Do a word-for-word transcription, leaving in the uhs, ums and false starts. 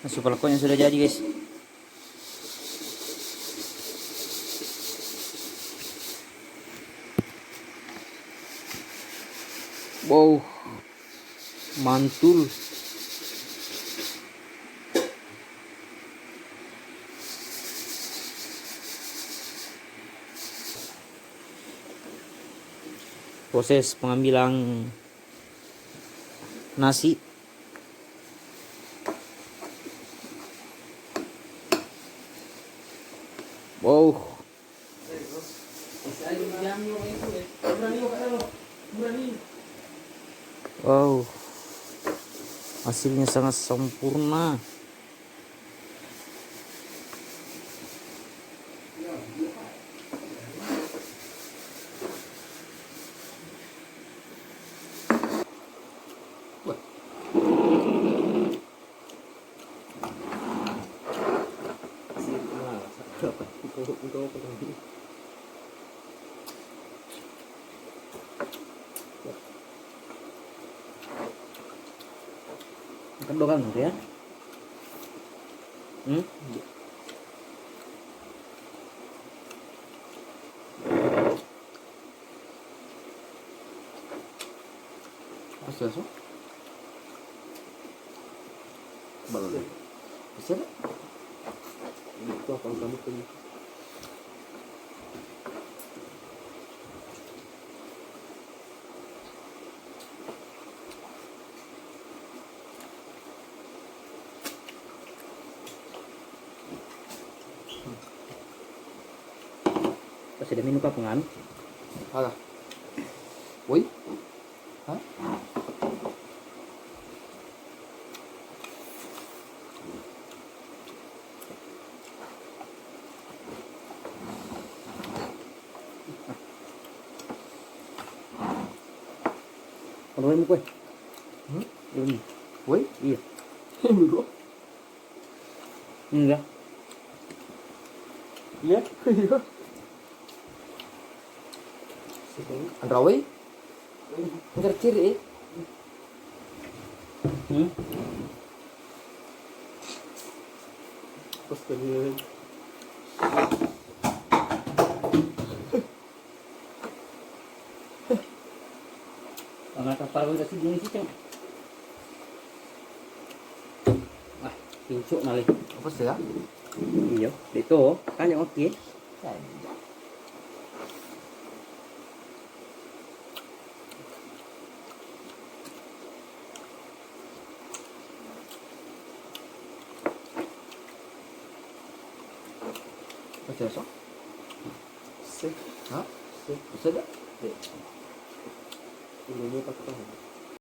Nasu palekkonya sudah jadi, guys. Wow, mantul. Proses pengambilan nasi. Wow. Wow. Hasilnya sangat sempurna. Kedua kan ya? Hmm? Asu, asu. Balon. Bisa tak? Ini tuh apa kamu punya? Pas ada minum apa nganu? Apa? Woi? Hah? Kalau ini kue. Hmm? Ini. Woi? Iya. Ini dulu. Enggak. Iya. Iya. Anrawai. Enggak ciri, eh. Hmm? Terus tadi. Mangata parang kasi gini sih, Ceng. Wah, pincuk nale. Apa sih ya? Iya, itu kan yang oke. Masih kosong? Sih. Hah? Sih. Bisa dah? Iya. Ulunya patah.